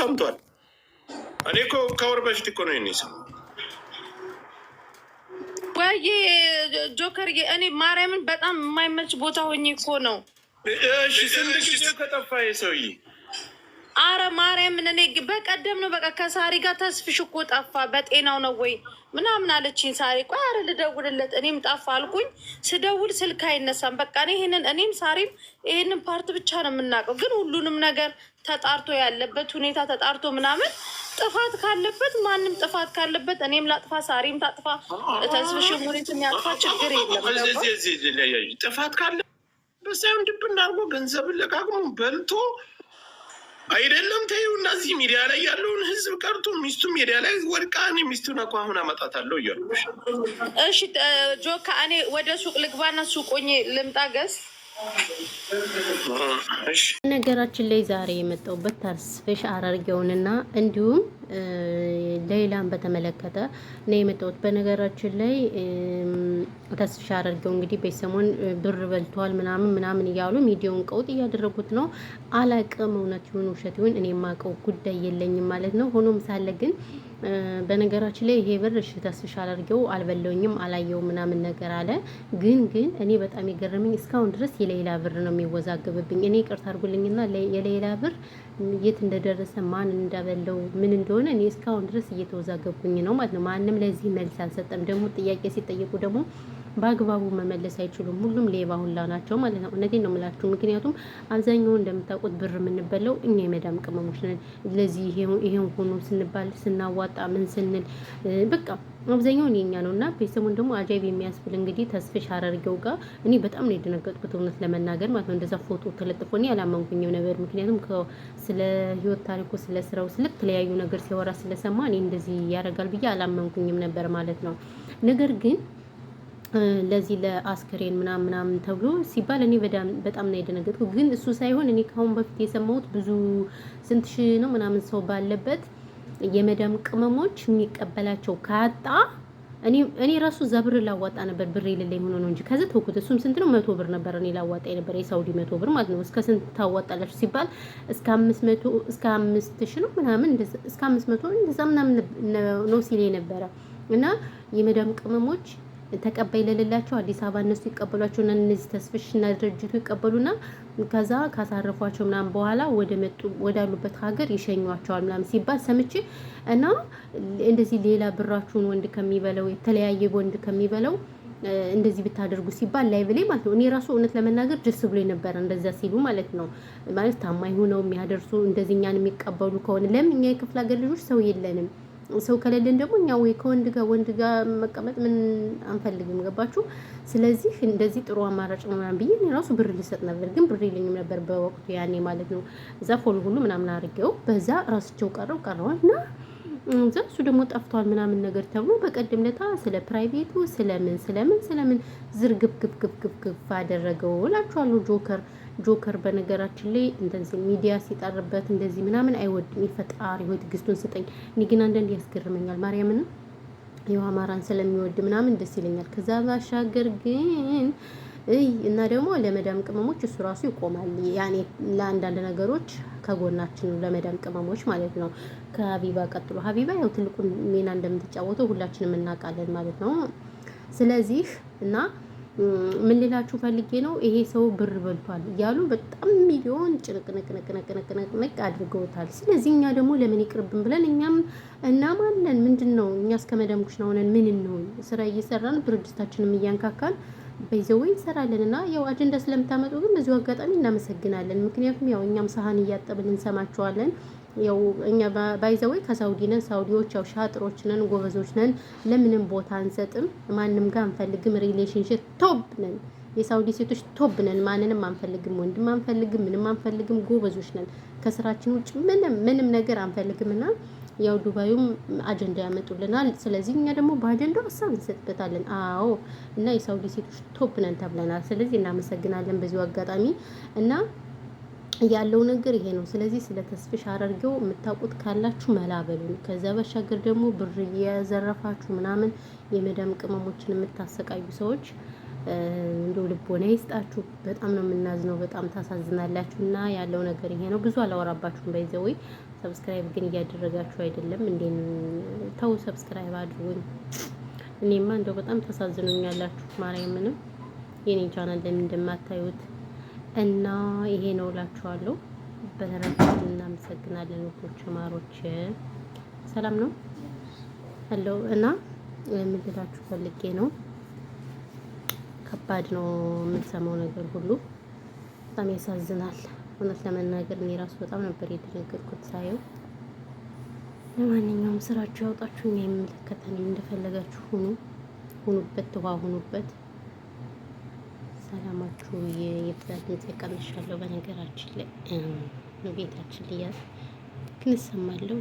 ሰምቷል። እኔ እኮ ከወር በፊት እኮ ነው የሰማሁት። ወይ ጆከር፣ እኔ ማርያምን በጣም የማይመች ቦታ ሆኜ እኮ ነው። እሺ፣ ስንት ጊዜ ከጠፋ ሰውዬ? አረ ማርያምን፣ እኔ በቀደም ነው በቃ ከሳሪ ጋር ተስፍሽ እኮ ጠፋ፣ በጤናው ነው ወይ ምናምን አለችኝ ሳሪ። ቆይ አረ ልደውልለት፣ እኔም ጠፋ አልኩኝ። ስደውል ስልክ አይነሳም። በቃ እኔ ይሄንን እኔም ሳሪም ይሄንን part ብቻ ነው የምናውቀው። ግን ሁሉንም ነገር ተጣርቶ ያለበት ሁኔታ ተጣርቶ ምናምን ጥፋት ካለበት፣ ማንም ጥፋት ካለበት እኔም ላጥፋ፣ ሳሪም ታጥፋ፣ ተስፍሽም ሁኔትም ያጥፋ፣ ችግር የለም። ጥፋት ካለበት ሳይሆን ድብን አድርጎ ገንዘብን ለቃቅሞ በልቶ አይደለም፣ ተይው። እነዚህ ሚዲያ ላይ ያለውን ህዝብ ቀርቶ ሚስቱ ሚዲያ ላይ ወድቃ እኔ ሚስቱን እኮ አሁን አመጣታለሁ እያልኩሽ። እሺ ጆካ፣ እኔ ወደ ሱቅ ልግባና ሱቅ ሆኜ ልምጣ ገዝ ነገራችን ላይ ዛሬ የመጣሁበት ተስፍሽ አራርጌውንና እንዲሁም ሌላን በተመለከተ ነው የመጣሁት። በነገራችን ላይ ተስፍሽ አራርጌው እንግዲህ በሰሞን ብር በልቷል ምናምን ምናምን እያሉ ሚዲያውን ቀውጥ እያደረጉት ነው። አላቅም፣ እውነት ይሁን ውሸት ይሁን እኔ የማውቀው ጉዳይ የለኝም ማለት ነው። ሆኖም ሳለ ግን በነገራችን ላይ ይሄ ብር እሺ ተስፍሽ አራርጌው አልበለውኝም አላየው ምናምን ነገር አለ። ግን እኔ በጣም የገረመኝ እስካሁን ድረስ የሌላ ብር ነው የሚወዛገብብኝ። እኔ ይቅርታ አድርጉልኝና የሌላ ብር የት እንደደረሰ፣ ማን እንዳበለው፣ ምን እንደሆነ እኔ እስካሁን ድረስ እየተወዛገብኩኝ ነው ማለት ነው። ማንም ለዚህ መልስ አልሰጠም። ደግሞ ጥያቄ ሲጠየቁ ደግሞ በአግባቡ መመለስ አይችሉም። ሁሉም ሌባ ሁላ ናቸው ማለት ነው። እውነቴን ነው የምላችሁ። ምክንያቱም አብዛኛው እንደምታውቁት ብር የምንበላው እኛ የመዳም ቅመሞች ነን። ለዚህ ይሄን ሆኖ ስንባል ስናዋጣ ምን ስንል በቃ አብዛኛውን የኛ ነው። እና ቤተሰቡን ደግሞ አጃይብ የሚያስብል እንግዲህ ተስፍሽ አራርጌው ጋር እኔ በጣም ነው የደነገጥኩት፣ እውነት ለመናገር ማለት ነው። እንደዛ ፎቶ ተለጥፎ እኔ አላመንኩኝም ነበር። ምክንያቱም ስለ ህይወት ታሪኩ፣ ስለ ስራው፣ ስለ ተለያዩ ነገር ሲያወራ ስለሰማ እኔ እንደዚህ ያደርጋል ብዬ አላመንኩኝም ነበር ማለት ነው። ነገር ግን ለዚህ ለአስክሬን ምናምን ምናምን ተብሎ ሲባል እኔ በጣም ነው የደነገጥኩት። ግን እሱ ሳይሆን እኔ ከአሁን በፊት የሰማሁት ብዙ ስንት ሺህ ነው ምናምን ሰው ባለበት የመዳም ቅመሞች የሚቀበላቸው ካጣ እኔ ራሱ እዛ ብር ላዋጣ ነበር፣ ብር የሌለኝ ሆኖ ነው እንጂ ከዛ ተውኩት። እሱም ስንት ነው? 100 ብር ነበር እኔ ላዋጣ የነበረ፣ የሳውዲ 100 ብር ማለት ነው። እስከ ስንት ታዋጣላችሁ ሲባል እስከ 500፣ እስከ 5,000 ነው ምናምን፣ እስከ 500 እንደዛ ምናምን ነው ሲል የነበረ። እና የመዳም ቅመሞች ተቀባይ ለሌላቸው አዲስ አበባ እነሱ ይቀበሏቸውና እነዚህ ተስፍሽና ድርጅቱ ይቀበሉና ከዛ ካሳረፏቸው ምናምን በኋላ ወደ መጡ ወዳሉበት ሀገር ይሸኟቸዋል ምናምን ሲባል ሰምቼ እና እንደዚህ ሌላ ብራችሁን ወንድ ከሚበለው፣ የተለያየ ወንድ ከሚበለው እንደዚህ ብታደርጉ ሲባል ላይ ብሌ ማለት ነው። እኔ ራሱ እውነት ለመናገር ደስ ብሎ የነበረ እንደዛ ሲሉ ማለት ነው። ማለት ታማኝ ሆነው የሚያደርሱ እንደዚህ እኛን የሚቀበሉ ከሆነ፣ ለምን እኛ የክፍለ ሀገር ልጆች ሰው የለንም። ሰው ከሌለን ደግሞ እኛ ወይ ከወንድ ጋር ወንድ ጋር መቀመጥ ምን አንፈልግም። ገባችሁ? ስለዚህ እንደዚህ ጥሩ አማራጭ ነው ምናምን ብዬ እኔ ራሱ ብር ልሰጥ ነበር፣ ግን ብር የለኝም ነበር በወቅቱ ያኔ ማለት ነው። እዛ follow ሁሉ ምናምን አድርጌው በዛ ራስቸው ቀረው ቀረዋል እና እዛ እሱ ደግሞ ጠፍቷል ምናምን ነገር ተብሎ በቀደም ለታ ስለ private ኡ ስለምን ስለምን ስለምን ዝርግፍግፍግፍግፍ አደረገው እላችኋለሁ። ጆከር ጆከር በነገራችን ላይ እንደዚህ ሚዲያ ሲጠርበት እንደዚህ ምናምን አይወድም። የፈጣሪ ሆይ ትዕግስቱን ስጠኝ። እኔ ግን አንዳንድ ያስገርመኛል፣ ማርያምንም ይኸው አማራን ስለሚወድ ምናምን ደስ ይለኛል። ከዛ ባሻገር ግን እና ደግሞ ለመዳም ቅመሞች እሱ ራሱ ይቆማል። ያኔ ለአንዳንድ ነገሮች ከጎናችን ነው፣ ለመዳም ቅመሞች ማለት ነው። ከሀቢባ ቀጥሎ ሀቢባ ያው ትልቁን ሚና እንደምትጫወተው ሁላችንም እናውቃለን ማለት ነው። ስለዚህ እና ምን ልላችሁ ፈልጌ ነው፣ ይሄ ሰው ብር በልቷል እያሉ በጣም ሚሊዮን ጭንቅንቅንቅንቅንቅንቅ አድርገውታል። ስለዚህ እኛ ደግሞ ለምን ይቅርብን ብለን እኛም እናማለን። ምንድን ነው እኛ እስከ መዳም ኩሽና ሆነን ምን እንሆን? ስራ እየሰራን ብርድስታችንም እያንካካን በይዘወይ እንሰራለን። እና ያው አጀንዳ ስለምታመጡ ግን በዚሁ አጋጣሚ እናመሰግናለን። ምክንያቱም ያው እኛም ሰሀን እያጠብን እንሰማቸዋለን። ያው እኛ by the way ከሳውዲ ነን። ሳውዲዎች ያው ሻጥሮች ነን፣ ጎበዞች ነን። ለምንም ቦታ አንሰጥም፣ ማንም ጋር አንፈልግም። Relationship top ነን። የሳውዲ ሴቶች top ነን። ማንንም አንፈልግም፣ ወንድም አንፈልግም፣ ምንም አንፈልግም። ጎበዞች ነን። ከስራችን ውጭ ምንም ምንም ነገር አንፈልግም። እና ያው ዱባዩም አጀንዳ ያመጡልናል። ስለዚህ እኛ ደግሞ በአጀንዳው ሀሳብ እንሰጥበታለን። አዎ፣ እና የሳውዲ ሴቶች top ነን ተብለናል። ስለዚህ እናመሰግናለን በዚሁ አጋጣሚ። እና ያለው ነገር ይሄ ነው። ስለዚህ ስለ ተስፍሽ አረርጌው የምታውቁት ካላችሁ መላ በሉን። ከዛ ባሻገር ደግሞ ብር እየዘረፋችሁ ምናምን የመዳም ቅመሞችን የምታሰቃዩ ሰዎች እንደው ልቦና ይስጣችሁ። በጣም ነው የምናዝነው። በጣም ታሳዝናላችሁ። እና ያለው ነገር ይሄ ነው። ብዙ አላወራባችሁም። By the way Subscribe ግን እያደረጋችሁ አይደለም እንዴ? ተው subscribe አድርጉኝ። እኔማ እንደው በጣም ተሳዝኑኛላችሁ። ማርያምንም የኔ ቻናል ለምን እንደማታዩት እና ይሄ ነው እላችኋለሁ። በተረፈ እናመሰግናለን ውዶች ማሮች፣ ሰላም ነው አለው እና የምልላችሁ ፈልጌ ነው። ከባድ ነው የምንሰማው ነገር ሁሉ በጣም ያሳዝናል። እውነት ለመናገር እኔ ራሱ በጣም ነበር የደነገጥኩት ሳየው። ለማንኛውም ስራችሁ ያውጣችሁ፣ እኛ የሚመለከተንም እንደፈለጋችሁ ሁኑ፣ ሁኑበት፣ ውሃ ሁኑበት። ሰላማችሁ ይብዛ። ድምፅ ቀንሻለሁ። በነገራችን ላይ ቤታችን ልያዝ ግን እሰማለሁ።